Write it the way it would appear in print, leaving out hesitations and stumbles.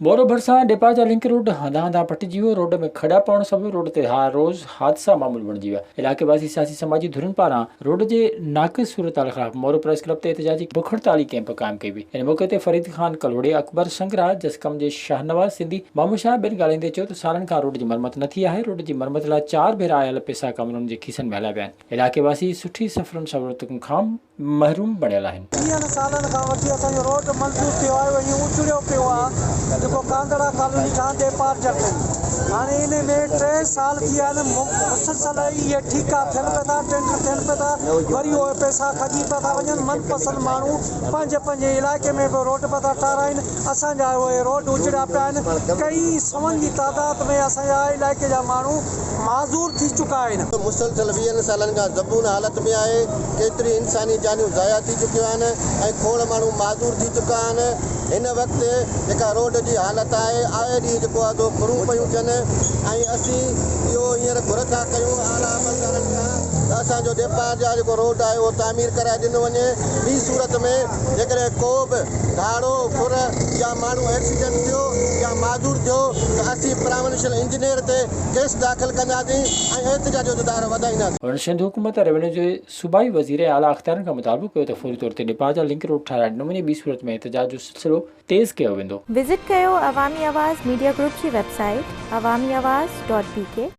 مورو ڀرسان ڏيپاجا link road هنڌان هنڌان پٽجي ويو، روڊ ۾ کڏا پوڻ سبب روڊ تي هر روز حادثا معمول بڻجي ويا، علائقي واسي سياسي سماجي ڌرين پاران روڊ جي ناقص صورتحال خلاف مورو پريس ڪلب تي احتجاجي بک هڙتالي ڪئمپ قائم ڪئي وئي، ان موقعي تي فريد خان ڪلهوڙي، اڪبر سنگرا، جسقم جي شاهنواز سنڌي، مامو شاهه ٻين ڳالهائيندي چيو ته سالن کان روڊ جي مرمت نه ٿي آهي، روڊ جي مرمت لاء چار ڀيرا آيل پئسا ڪامورن جي کيسن ۾ هليا ويا آهن، علائقي واسي سٺي سفرن سهولتن کان محروم بڻيل آهن. ٽيهن سالن کان وٺي اسان جو روڊ منظور ٿيو آهي اهو ائين اجڙيو پيو آهي جيڪو ڪانڌڙا ڪالوني کان ڏيپارجر تائين هاڻي انهي ۾ ٽي سال ٿي ويا آهن مسلسل اهي ٺيڪا ٿين پيا ٿا ٽينڊر ٿين پيا ٿا وري اهي پئسا کڄي پيا ٿا وڃن من پسند ماڻهو پنهنجي پنهنجي علائقي ۾ به روڊ پيا ٿا ٺاراهين اسان جا اهي روڊ اجڙيا پيا آهن ڪئي سون جي تعداد ۾ اسان جا علائقي جا ماڻهو معذور ٿي چڪا آهن. مسلسل ويهن سالن کان زبون حالت ۾ آهي، ڪيتريون انساني جانيون ضايع ٿي چڪيون آهن ۽ کوڙ ماڻهو معذور ٿي چڪا آهن، هن وقت جيڪا روڊ جي حالت آهي آئي ڏينهن جيڪو آهي سو ڦرون پيون ٿين ۽ اسين اهو هينئر گهر ٿا ڪيون اعليٰ عملدارن کان ته اسان جو ڏيپار جا جيڪو روڊ آهي اهو تعمير ڪرائي ڏنو وڃي ٻي صورت ۾ جيڪڏهن ڪو به ڌاڙو، ڦر يا ماڻهو ايڪسيڊنٽ ٿيو يا معذور ٿيو ته اسين پراونشل انجنيئر تي ڪيس داخل ڪنداسين ۽ احتجاج جو دائرو وڌائينداسين. هن سنڌ حڪومت، روينيو جي صوبائي وزير ۽ اعليٰ اختيارين کان مطالبو ڪيو ته فوري طور تي ڏيپاجا لنڪ روڊ ٺاهرائي ڏنو وڃي ٻي صورت ۾ احتجاج جو سلسلو تيز ڪيو ويندو. وزٽ ڪيو عوامي آواز ميڊيا گروپ جي website Awami Awaz dot B K.